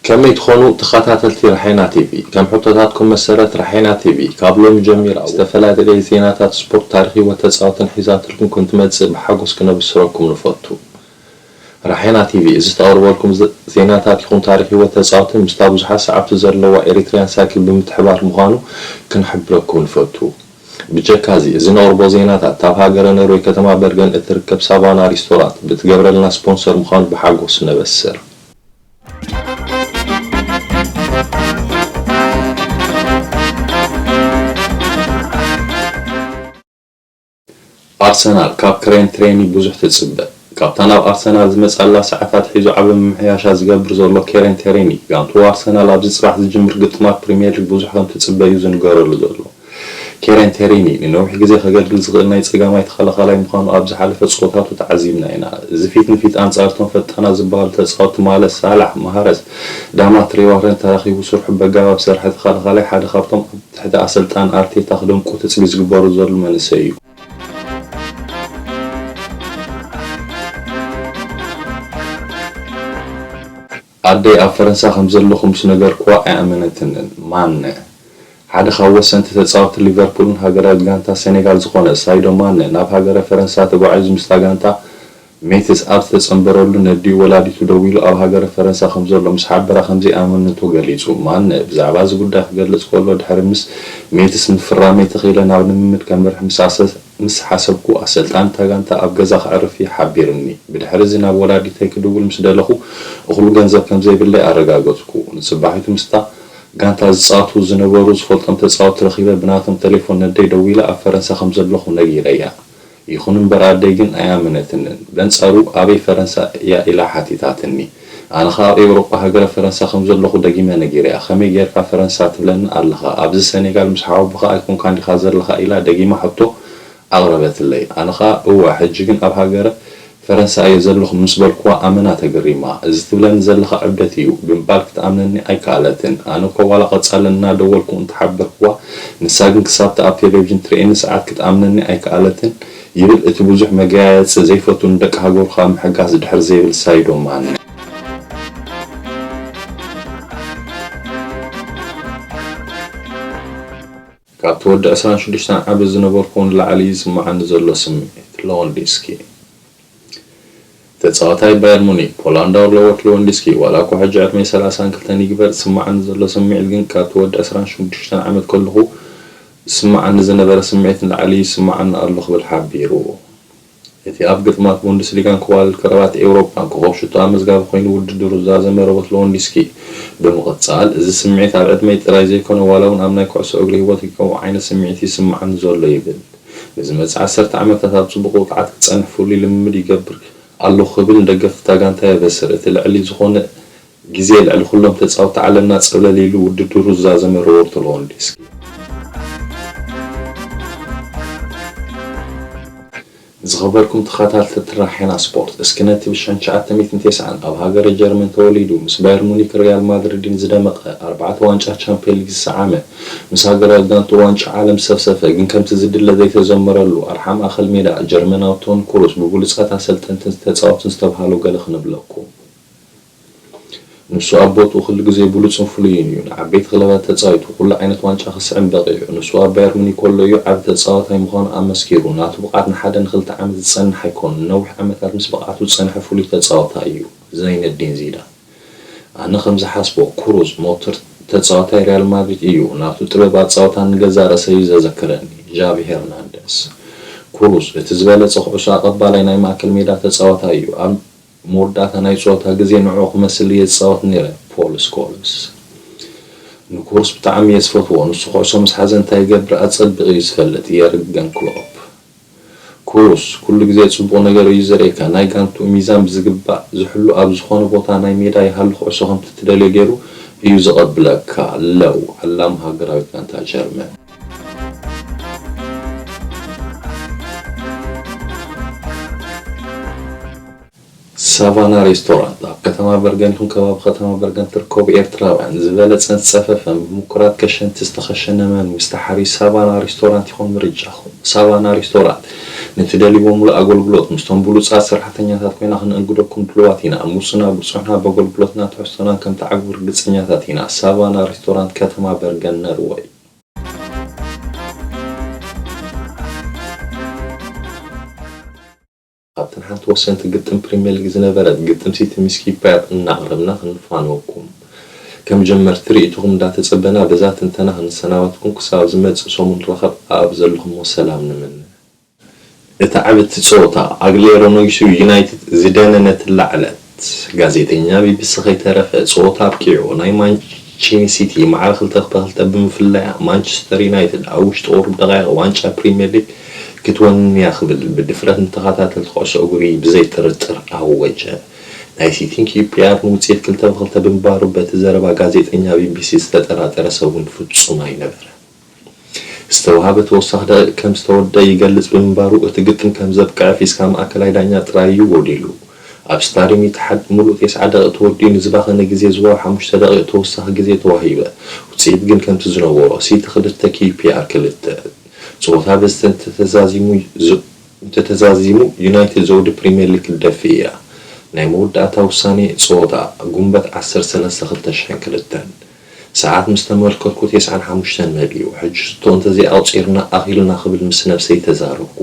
ከመይ ትኾኑ ተኸታተልቲ ራሓይና ቲቪ? ከም ሕቶታትኩም መሰረት ራሓይና ቲቪ ካብ ሎሚ ጀሚራ ዝተፈላለዩ ዜናታት ስፖርት፣ ታሪኽ ህይወት ተጻወትን ሒዛትልኩም ከም ትመጽእ ብሓጎስ ክነብስረኩም ንፈቱ። ራሓይና ቲቪ እዚ ተቕርበልኩም ዘ-፣ ዜናታት ይኹን ታሪኽ ህይወት ተጻወትን ምስታ ብዙሓት ሰዓብቲ ዘለዋ ኤሪትሪያን ሳይክል ብምትሕባር ምዃኑ ክንሕብረኩም ንፈቱ። ብጀካ እዚ፣ እዚ ነቕርቦ ዜናታት፣ ካብ ሃገረ ኖርወይ ከተማ በርገን እትርከብ ሳቫና ሪስቶራንት ብትገብረልና ስፖንሰር ምዃኑ ብሓጎስ ነበስር። ኣርሰናል ካብ ክሬን ትሬኒ ብዙሕ ትጽበ። ካብታ ናብ ኣርሰናል ዝመጻላ ሰዓታት ሒዙ ዓቢ ምምሕያሻ ዝገብር ዘሎ ኬረን ቴሬኒ፣ ጋንቱ ኣርሰናል ኣብዚ ጽባሕ ዝጅምር ግጥማት ፕሪምየር ሊግ ብዙሕ ከም ትጽበ እዩ ዝንገረሉ ዘሎ። ኬረን ቴሬኒ ንነዊሕ ግዜ ከገልግል ዝኽእል ናይ ጸጋማይ ተኸላኻላይ ምዃኑ ኣብ ዝሓለፈ ጸወታቱ ተዓዚብና ኢና። እዚ ፊት ንፊት ኣንጻር እቶም ፈጣናት ዝበሃሉ ተጻወትቲ ማለት ሳላሕ፣ ማሃረስ፣ ዳማ ትሬዋረን ተራኺቡ ስርሑ በጋባብ ዝሰርሐ ተኸላኻላይ ሓደ ካብቶም ኣብ ትሕቲ ኣሰልጣን ኣርቴታ ክደምቁ ትጽቢት ዝግበሩ ዘለዉ መንእሰይ እዩ። ኣደይ ኣብ ፈረንሳ ከም ዘለኹ ምስ ነገርኩዋ ኣይኣመነትንን። ማነ። ሓደ ካብ ወሰንቲ ተጻወትቲ ሊቨርፑልን ሃገራዊት ጋንታ ሴኔጋል ዝኾነ ሳይዶ ማነ ናብ ሃገረ ፈረንሳ ተጓዒዙ ምስታ ጋንታ ሜትስ ኣብ ዝተጸንበረሉ ነዲኡ ወላዲቱ ደዊሉ ኣብ ሃገረ ፈረንሳ ከም ዘሎ ምስ ሓበራ ከም ዘይኣመነቶ ገሊጹ። ማነ ብዛዕባ እዚ ጉዳይ ክገልጽ ከሎ ድሕሪ ምስ ሜትስ ምፍራመይ ተኺለ ናብ ልምምድ ከምርሕ ምስ ኣሰ-፣ ምስ ሓሰብኩ ኣሰልጣኒ እታ ጋንታ ኣብ ገዛ ከዕርፍ እዩ ሓቢርኒ። ብድሕሪ እዚ ናብ ወላዲተይ ክድውል ምስ ደለኹ እኹሉ ገንዘብ ከም ዘይብለይ ኣረጋገጽኩ። ንጽባሒቱ ምስታ ጋንታ ዝጻወቱ ዝነበሩ ዝፈልጦም ተጻወትቲ ረኺበ ብናቶም ተሌፎን ነደይ ደዊለ ኣብ ፈረንሳ ከም ዘለኹ ነጊረያ። ይኹን እምበር ኣደይ ግን ኣይኣመነትንን። በንጻሩ ኣበይ ፈረንሳ እያ ኢላ ሓቲታትኒ። ኣነ ኸኣ ኣብ ኤውሮጳ ሃገረ ፈረንሳ ከም ዘለኹ ደጊመ ነጊረያ። ከመይ ጌርካ ፈረንሳ ትብለኒ ኣለኻ? ኣብዚ ሰኔጋል ምስ ሓወቦኻ ኣይኮንካን ዲኻ ዘለኻ? ኢላ ደጊማ ሕቶ ኣቕረበትለይ። ኣነ ኸኣ እወ፣ ሕጂ ግን ኣብ ሃገረ ፈረንሳ እየ ዘለኹ ምስ በልኩዋ ኣመና ተገሪማ። እዚ ትብለኒ ዘለኻ ዕብደት እዩ ብምባል ክትኣምነኒ ኣይከኣለትን። ኣነ እኮ ዋላ ቀጻሊ እናደወልኩ እንተሓበርኩዋ ንሳ ግን ክሳብቲ ኣብ ቴሌቪዥን ትርእየኒ ሰዓት ክትኣምነኒ ኣይከኣለትን ይብል እቲ ብዙሕ መገያየጺ ዘይፈቱ ንደቂ ሃገሩ ካብ ምሕጋዝ ድሕር ዘይብል ሳይዶ ማነ። ካብቲ ወዲ ዕስራን ሽዱሽተን ዓመት ዝነበርኩ ንላዕሊ ይስምዓኒ ዘሎ ስምዒት። ሌዋንዶስኪ። ተጻዋታይ ባየር ሙኒክ ፖላንዳዊ ሮበርት ሌዋንዶስኪ ዋላ እኳ ሕጂ ዕድመይ ሰላሳን ክልተን ይግበር ዝስምዓኒ ዘሎ ስምዒት ግን ካብቲ ወዲ ዕስራን ሽዱሽተን ዓመት ከለኹ ዝስምዓኒ ዝነበረ ስምዒት ንላዕሊ ይስምዓኒ ኣሎ ክብል ሓቢሩ። እቲ ኣብ ግጥማት ቡንደስሊጋን ክዋልድ ክረባት ኤውሮጳን ኮኾብ ሽቶ ኣመዝጋቢ ኮይኑ ውድድሩ ዝዛዘመ ሮበርት ሌዋንዶስኪ ብምቕጻል እዚ ስምዒት ኣብ ዕድመይ ጥራይ ዘይኮነ ዋላ እውን ኣብ ናይ ኩዕሶ እግሪ ህይወተይ ከምኡ ዓይነት ስምዒት ይስምዓኒ ዘሎ ይብል። ንዝመጽእ ዓሰርተ ዓመታት ኣብ ጽቡቕ ብቕዓት ክጸንሕ ፍሉይ ልምምድ ይገብር ኣለኹ ክብል ንደገፍቲ እታ ጋንታ የበስር። እቲ ልዕሊ ዝኾነ ግዜ ልዕሊ ኩሎም ተጻወትቲ ዓለምና ጸብለል ኢሉ ውድድሩ ዝዛዘመ ሮበርቶ ሌዋንዶስኪ። ዝኸበርኩም ተኸታተልቲ ራሕና ስፖርት፣ እስኪ ነቲ ብሽሕን ትሽዓተ ሚእትን ተስዓን ኣብ ሃገረ ጀርመን ተወሊዱ ምስ ባየር ሙኒክ ሪያል ማድሪድን ዝደመቐ ኣርባዕተ ዋንጫ ቻምፒዮን ሊግ ዝሰዓመ ምስ ሃገራዊት ጋንቱ ዋንጫ ዓለም ዝሰፍሰፈ ግን ከምቲ ዝድለ ዘይተዘመረሉ ኣርሓ ማእኸል ሜዳ ጀርመናዊ ቶኒ ክሩስ ብብሉጻት ኣሰልጠንትን ተጻወትን ዝተብሃሎ ገለ ክንብለኩም። ንሱ ኣብ ቦትኡ ኩሉ ግዜ ብሉጽን ፍሉይን እዩ። ንዓበይቲ ክለባት ተጻዊቱ ኩሉ ዓይነት ዋንጫ ክስዕም በቒዑ። ንሱ ኣብ ባየር ሙኒክ ከሎ እዩ ዓቢ ተጻዋታይ ምዃኑ ኣመስኪሩ። ናቱ ብቕዓት ንሓደ ንኽልተ ዓመት ዝጸንሕ ኣይኮነን። ንነዊሕ ዓመታት ምስ ብቕዓቱ ዝጸንሐ ፍሉይ ተጻዋታይ እዩ። ዘይነዲን ዚዳን። ኣነ ከም ዝሓስቦ፣ ክሩዝ ሞተር ተጻዋታይ ሪያል ማድሪድ እዩ። ናቱ ጥበብ ኣጻውታ ንገዛእ ርእሰይ እዩ ዘዘክረኒ። ጃቪ ሄርናንደስ። ክሩዝ፣ እቲ ዝበለጸ ኩዕሶ ኣቐባላይ ናይ ማእከል ሜዳ ተጻዋታይ እዩ። ኣብ መወዳእታ ናይ ጸወታ ግዜ ንዕኡ ክመስል እየ ዝጻወት ነይረ። ፖል ስኮልስ። ንክሩስ ብጣዕሚ እየ ዝፈትዎ። ንሱ ኩዕሶ ምስ ሓዘ እንታይ ይገብር ኣጸቢቑ እዩ ዝፈልጥ። የርገን ክሎፕ። ክሩስ ኩሉ ግዜ ጽቡቕ ነገር እዩ ዘርእየካ። ናይ ጋንትኡ ሚዛን ብዝግባእ ዝሕሉ፣ ኣብ ዝኾነ ቦታ ናይ ሜዳ ይሃሉ ኩዕሶ ከምቲ ትደልዮ ገይሩ እዩ ዘቐብለካ። ለው ዓላም ሃገራዊት ጋንታ ጀርመን። ሳቫና ሬስቶራንት ኣብ ከተማ በርገን ይኹን ከባቢ ከተማ በርገን ትርከቡ ኤርትራውያን ዝበለጸን ዝጸፈፈን ብምኩራት ከሸንቲ ዝተኸሸነ መን ምስ ተሓርዩ ሳቫና ሬስቶራንት ይኹን ምርጫኹም። ሳቫና ሬስቶራንት ንትደልይዎ ሙሉእ ኣገልግሎት ምስቶም ብሉጻት ሰራሕተኛታት ኮይና ክነእንግደኩም ድሉዋት ኢና። ኣብ ሙስና ብጽሑና፣ ብኣገልግሎትና ትሕዝቶና ከም ትዓግቡ ርግጸኛታት ኢና። ሳቫና ሬስቶራንት፣ ከተማ በርገን፣ ነርወይ። ካብተን ሓንቲ ወሰንቲ ግጥም ፕሪምየር ሊግ ዝነበረት ግጥም ሲቲ ምስ ኪውፒኣር እናቕረብና ክንፋነወኩም፣ ከም ጀመርቲ ርእይቶኹም እንዳተጸበና በዛ ትንተና ክንሰናበትኩም፣ ክሳብ ዝመጽእ ሰሙን ንራኸብ ኣብ ዘለኹሞ ሰላም ንምነ። እቲ ዓቢ እቲ ጸወታ ኣግሌሮ ነጊሱ ዩናይትድ ዝደነነትላ ዕለት። ጋዜጠኛ ቢቢሲ ከይተረፈ ጸወታ ኣብቂዑ ናይ ማንቺኒ ሲቲ ማዕረ ክልተ ብክልተ ብምፍላያ ማንቸስተር ዩናይትድ ኣብ ውሽጢ ቁሩብ ደቓይቕ ዋንጫ ፕሪምየር ሊግ ክትወንን እያ ክብል ብድፍረት ንተኸታተልቲ ኩዕሶ እግሪ ብዘይ ጥርጥር ኣወጀ። ናይ ሲቲን ኪውፒኣርን ውጽኢት ክልተ ብክልተ ብምንባሩ በቲ ዘረባ ጋዜጠኛ ቢቢሲ ዝተጠራጠረ ሰብ እውን ፍጹም ኣይነበረን። ዝተዋህበ ተወሳኺ ደቂቕ ከም ዝተወደአ ይገልጽ ብምንባሩ፣ እቲ ግጥም ከም ዘብቅዐ ፊስካ ማእከላይ ዳኛ ጥራይ እዩ ጎዲሉ። ኣብ ስታድዩም ኢትሓድ ምሉእ ተስዓ ደቂቕ ተወዲኡ ንዝባኸነ ግዜ ዝወሃብ ሓሙሽተ ደቂቕ ተወሳኺ ግዜ ተዋሂበ። ውጽኢት ግን ከምቲ ዝነበሮ፣ ሲቲ ክልተ ኪውፒኣር ክልተ። ጸወታ በዚ እንተተዛዚሙ ዝ-፣ እንተተዛዚሙ ዩናይትድ ዘውዲ ፕሪምየር ሊግ ክትደፍእ እያ። ናይ መወዳእታ ውሳኔ ጸወታ፣ ጉንበት ዓሰርተ ሰለስተ ክልተ ሽሕን ክልተን። ሰዓት ምስ ተመልከትኩ ተስዓን ሓሙሽተን መሊኡ። ሕጂ ሽቶ እንተዘይኣቑጺርና ኣኺልና ክብል ምስ ነብሰይ ተዛረብኩ።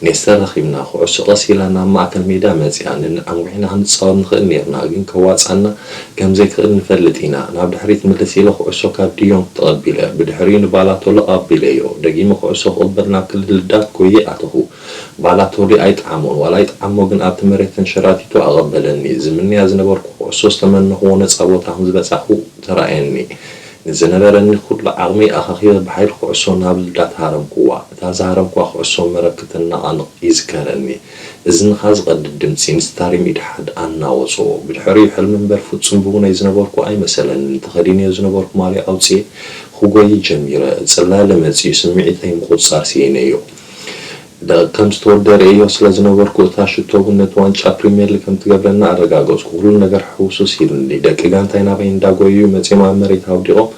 ኔስተር ረኺብና፣ ኩዕሶ ቀስ ኢላ ናብ ማእከል ሜዳ መጺኣ። ንንኣንጒሕና ክንጻወት ንኽእል ኔርና፣ ግን ከዋጽኣና ከም ዘይክእል ንፈልጥ ኢና። ናብ ድሕሪት ምልስ ኢለ ኩዕሶ ካብ ዲዮንግ ተቐቢለ፣ ብድሕሪኡ ንባላቶሊ ኣቐቢለዮ። ደጊመ ኩዕሶ ክቕበል ናብ ክልል ልዳት ጎየ ኣተኹ። ባላቶሊ ኣይጠዓሞን፣ ዋላ ኣይጠዓሞ ግን ኣብቲ መሬት ተንሸራቲቱ ኣቐበለኒ። ዝምንያ ዝነበርኩ ኩዕሶ ዝተመነኽዎ ነጻ ቦታ ከም ዝበጻሕኩ ተራእየኒ። ንዝነበረኒ ኩሉ ዓቕሚ ኣኻኺበ ብሓይሊ ኩዕሶ ናብ ልዳት ሃረምኩዋ። እታ ዝሃረምኩዋ ኩዕሶ መረብ ክትነቓነቕ ይዝከረኒ። እዝንኻ ዝቐድድ ድምጺ ንስታድየም ኢትሓድ ኣናወጾ። ብድሕሪኡ ሕልሚ እምበር ፍጹም ብውነይ ዝነበርኩ ኣይመሰለንን። ተኸዲነዮ ዝነበርኩ ማልያ ኣውጺኤ ክጎዪ ጀሚረ። ጽላለ መጺኡ ስምዒተይ ምቁጽጻር ስኢነዮ። ደቂቕ ከም ዝተወደአ ርእየዮ ስለ ዝነበርኩ፣ እታ ሽቶ እውን ነቲ ዋንጫ ፕሪምየር ሊግ ከም ትገብረና ኣረጋገጽኩ። ኩሉ ነገር ሕውስውስ ኢሉኒ። ደቂ ጋንታይ ናባይ እንዳጎየዩ መጺኦም ኣብ መሬት ኣውዲቖም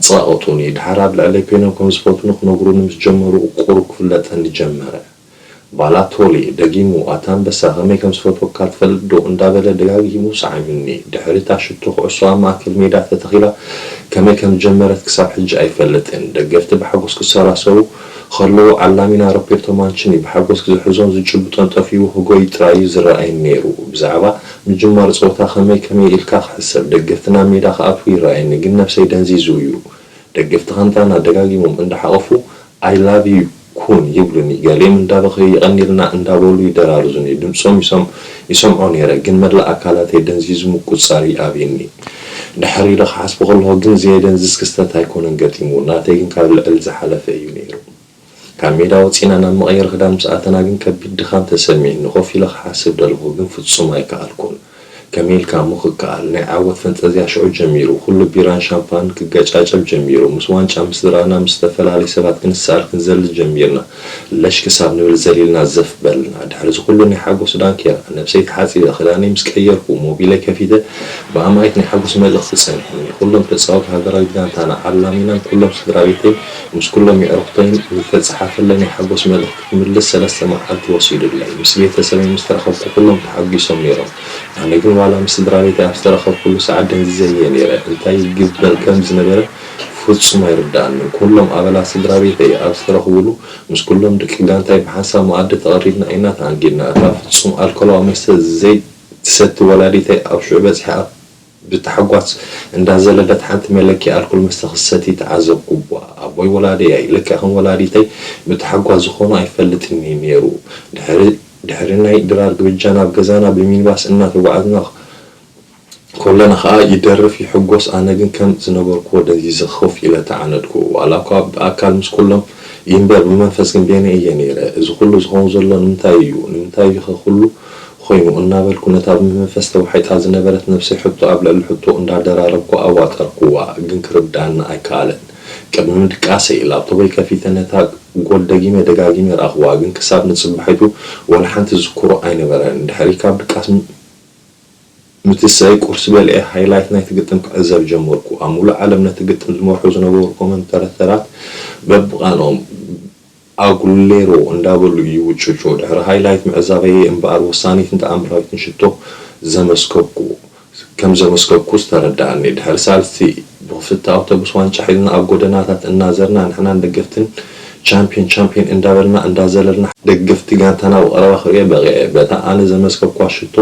ጸቓቐጡኒ። ደሓር ኣብ ልዕለይ ኮይኖም ከም ዝፈትዉኒ ክነግሩኒ ምስ ጀመሩ፣ ቁሩብ ክፍለጠኒ ጀመረ። ባላቶሊ ደጊሙ፣ "ኣታ ኣንበሳ፣ ከመይ ከም ዝፈትወካ ትፈልጥ ዶ?" እንዳበለ ደጋጊሙ ሰዓሚኒ። ድሕሪ እታ ሽቶ ኩዕሶ ኣብ ማእከል ሜዳ ተተኺላ ከመይ ከም ዝጀመረት ክሳብ ሕጂ ኣይፈልጥን። ደገፍቲ ብሓጎስ ክሰባሰቡ ከለዉ፣ ዓላሚና ሮቤርቶ ማንቺኒ ብሓጎስ ዝሕዞን ዝጭብጦን ጠፊኡ ክጎይ ጥራይ እዩ ዝረኣየኒ ነይሩ። ብዛዕባ ምጅማር ጸወታ ከመይ ከመይ ኢልካ ክሕሰብ፣ ደገፍቲ ናብ ሜዳ ክኣትዉ ይረኣየኒ፣ ግን ነብሰይ ደንዚዙ እዩ። ደገፍቲ ጋንታና ደጋጊሞም እንዳሓቖፉ፣ "I love you ኩን" ይብሉኒ። ገሊኦም እንዳበኸዩ "የቐንየልና" እንዳበሉ ይደራርዙኒ። ድምጾም ይሰም-፣ ይሰምዖ ነይረ፣ ግን መላእ ኣካላተይ ደንዚዙ ምቁጽጻር ይኣብየኒ። ድሕር ኢለ ክሓስቦ ከለኹ ግን ዘየደንዝዝ ክስተት ኣይኮነን ገጢሙ። ናተይ ግን ካብ ልዕሊ ዝሓለፈ እዩ ነይሩ። ካብ ሜዳ ወጺእና ናብ መቐየሪ ክዳን ምስ ኣተና ግን ከቢድ ድኻም ተሰሚዕኒ። ኮፍ ኢለ ክሓስብ ደለኹ፣ ግን ፍጹም ኣይከኣልኩን። ከመይ ኢልካ እሞ ክከኣል? ናይ ዓወት ፈንጠዝያ ሽዑ ጀሚሩ። ኩሉ ቢራን ሻምፓንን ክገጫጨብ ጀሚሩ። ምስ ዋንጫ፣ ምስ ስድራና፣ ምስ ዝተፈላለዩ ሰባት ክንሰኣል ክንዘልል ጀሚርና። ለሽ ክሳብ ንብል ዘሊልና ዘፍ በልና። ድሕሪ እዚ ኩሉ ናይ ሓጎስ ዳንኬራ፣ ነብሰይ ተሓጺበ፣ ክዳነይ ምስ ቀየርኩ፣ ሞቢለይ ከፊተ፣ ብኣማኢት ናይ ሓጎስ መልእኽቲ ጸኒሑኒ። ኩሎም ተጻወቲ ሃገራዊት ጋንታና፣ ዓላሚናን ኩሎም ስድራ ቤተይ፣ ምስ ኩሎም የዕሩኽተይን ዝተጻሓፈለይ ናይ ሓጎስ መልእኽቲ ክምልስ ሰለስተ መዓልቲ ወሲዱለይ። ምስ ቤተሰበይ ምስ ተራኸብኩ፣ ኩሎም ተሓጒሶም ነይሮም። ኣነ ግን ዋላ ምስ ስድራ ቤተይ ኣብ ዝተራኸብኩሉ ሰዓት ደንዚዘ እየ ነይረ። እንታይ ይግበር ከም ዝነበረ ፍጹም ኣይርድኣንን። ኩሎም ኣባላት ስድራ ቤተይ ኣብ ዝተረኽቡሉ፣ ምስ ኩሎም ደቂ ጋንታይ ብሓንሳብ መኣዲ ተቐሪብና ኢና ተኣንጊድና። እታ ፍጹም ኣልኮላዊ መስተ ዘይትሰቲ ወላዲተይ ኣብ ሽዑ በጺሓ ብታሕጓስ እንዳዘለለት ሓንቲ መለኪያ ኣልኮል መስተ ክትሰቲ ተዓዘብኩዋ። ኣቦይ ወላዲየይ፣ ልክዕ ከም ወላዲተይ ብታሕጓስ ዝኾኖ ኣይፈልጥን እዩ ነይሩ። ድሕሪ፣ ድሕሪ ናይ ድራር ግብጃ ናብ ገዛና ብሚኒባስ እናተጓዓዝና ከለና ኸኣ ይደርፍ ይሕጎስ፣ ኣነ ግን ከም ዝነበርኩዎ ደንዚዘ ኮፍ ኢለ ተዓነድኩ። ዋላ እኳ ብኣካል ምስ ኩሎም ይንበር ብመንፈስ ግን በይነይ እየ ነይረ። እዚ ኩሉ ዝኸውን ዘሎ ንምንታይ እዩ? ንምንታይ እዩ ኸ ኩሉ ኮይኑ? እናበልኩ ነታ ብመንፈስ ተዋሒጣ ዝነበረት ነብሰይ ሕቶ ኣብ ልዕሊ ሕቶ እንዳደራረብኩ ኣዋጠርኩዋ፣ ግን ክርድኣኒ ኣይከኣለን። ቅድሚ ምድቃሰይ ላፕቶፐይ ከፊተ ነታ ጎል ደጊመ ደጋጊመ ረኣኽዋ፣ ግን ክሳብ ንጽባሒቱ ወላ ሓንቲ ዝዝክሮ ኣይነበረን። ድሕሪ ካብ ድቃስ ምትሳይ ቁርሲ በሊዐ ሃይላይት ናይቲ ግጥም ክዕዘብ ጀመርኩ። ኣብ ሙሉእ ዓለም ነቲ ግጥም ዝመርሑ ዝነበሩ ኮመንተተራት በብቓንኦም ኣጉሌሮ እንዳበሉ ይውጭጩ። ድሕሪ ሃይላይት ምዕዛበየ እምበኣር ወሳኒትን ተኣምራዊትን ሽቶ ዘመስከብኩ ከም ዘመስከብኩ ዝተረድኣኒ። ድሕሪ ሳልስቲ ብኽፍቲ ኣውቶቡስ ዋንጫ ሒዝና ኣብ ጎደናታት እናዘርና ንሕናን ደገፍትን ቻምፒዮን ቻምፒዮን እንዳበልና እንዳዘለልና ደገፍቲ ጋንታና ብቐረባ ክርእዮ በቒዐ። በታ ኣነ ዘመስከብኳ ሽቶ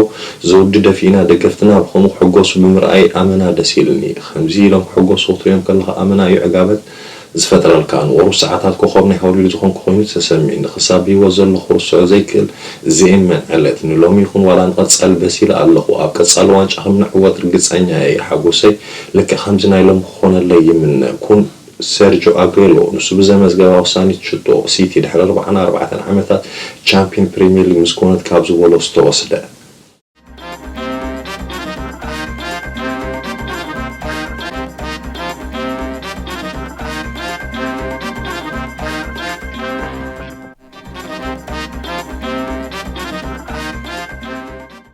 ዘውዲ ደፊእና ደገፍትና ብኸምኡ ክሕጎሱ ብምርኣይ ኣመና ደስ ኢሉኒ። ከምዚ ኢሎም ክሕጎሱ ክትርእዮም ከለኻ ኣመና እዩ ዕጋበት ዝፈጥረልካ። ንቑሩብ ሰዓታት ኮኾብ ናይ ሆሊውድ ዝኾንኩ ኮይኑ ተሰሚዕኒ። ክሳብ ብህይወት ዘለኹ ክርስዖ ዘይክእል ዘየመን ዕለት። ንሎሚ ይኹን ዋላ ንቐጻሊ በሲለ ኣለኹ። ኣብ ቀጻሊ ዋንጫ ከም ንዕወት ርግጸኛ እየ። ሓጎሰይ ልክዕ ከምዚ ናይ ሎሚ ክኾነለይ ይምነ። ኩን ሰርጆ ኣጉዌሮ ንሱ ብዘመዝገባ ወሳኒት ሽቶ ሲቲ ድሕሪ ኣርብዓን ኣርባዕተን ዓመታት ቻምፒዮን ፕሪምየር ሊግ ምስ ኮነት ካብ ዝበሎ ዝተወስደ።